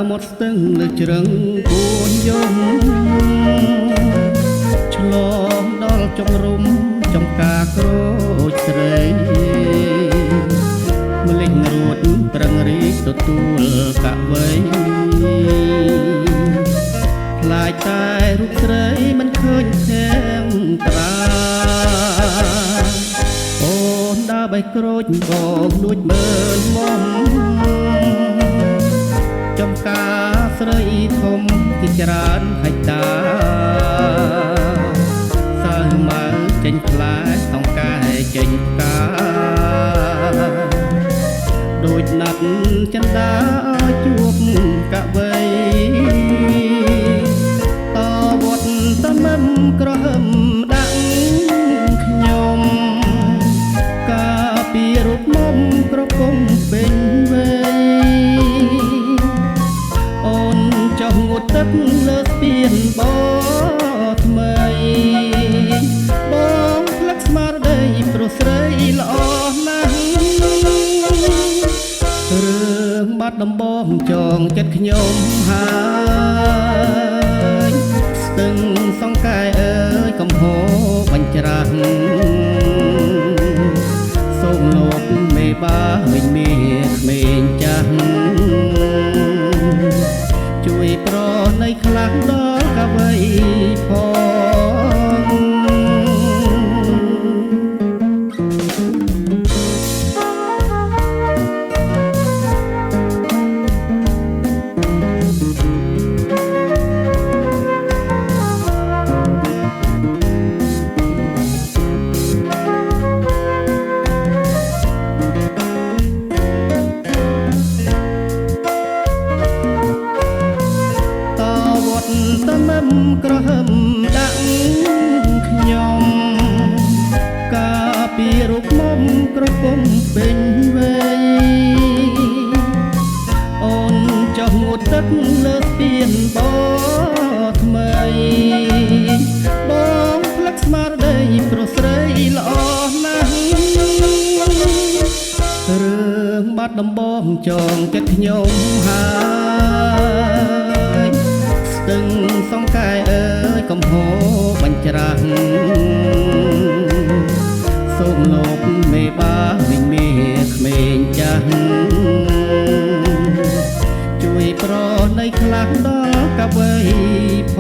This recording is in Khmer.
មាត់ស្ទឹងលើជ្រឹងគួនយំឆ្លងដល់ចុងរុំចំការក្រូចស្រីម្លេះរួតប្រឹងរីកទទួលកវីខ្លាចតែរូបស្រីមិនឃើញធាងត្រាអូនដើរបេះក្រូចបងលួចមើលមុំចំការស្រីធំជាច្រើនហិកតាសើម៉ៅចេញផ្លែតង្កែចេញផ្កាដូចណាត់ចិន្តាឲ្យជួបកវីតវត្តតមឹមក្រហមដាក់ខ្ញុំកាពីរូបមុំក្រគុំពេញវ័យអូនចុះងូតទឹកលើស្ពានបថ្មីបងផ្លឹកស្មារតីប្រុសស្រីល្អណាស់រឿងបាត់ដំបងចងចិត្តខ្ញុំហើយស្ទឹងសង្កែអើយកំហបញ្ច្រាស់សូមលោកមេបាវិញមេក្មេងចាស់ជួយប្រណីខ្លះដល់កវីផង តវត្តតមឹមក្រហមដាក់ខ្ញុំកាពីរូបមុំក្រពុំពេញវ័យអូនចុះងូតទឹកលើស្ពានបថ្មីបងផ្លឹកស្មារតីប្រុសស្រីល្អណាស់រឿងបាត់ដំបងចងចិត្តខ្ញុំហើយស្ទឹងសង្កែអើយកំហបញ្ច្រាស់សូមលោកមេបាវិញមេក្មេងចាស់ជួយប្រណីខ្លះដល់កវីផ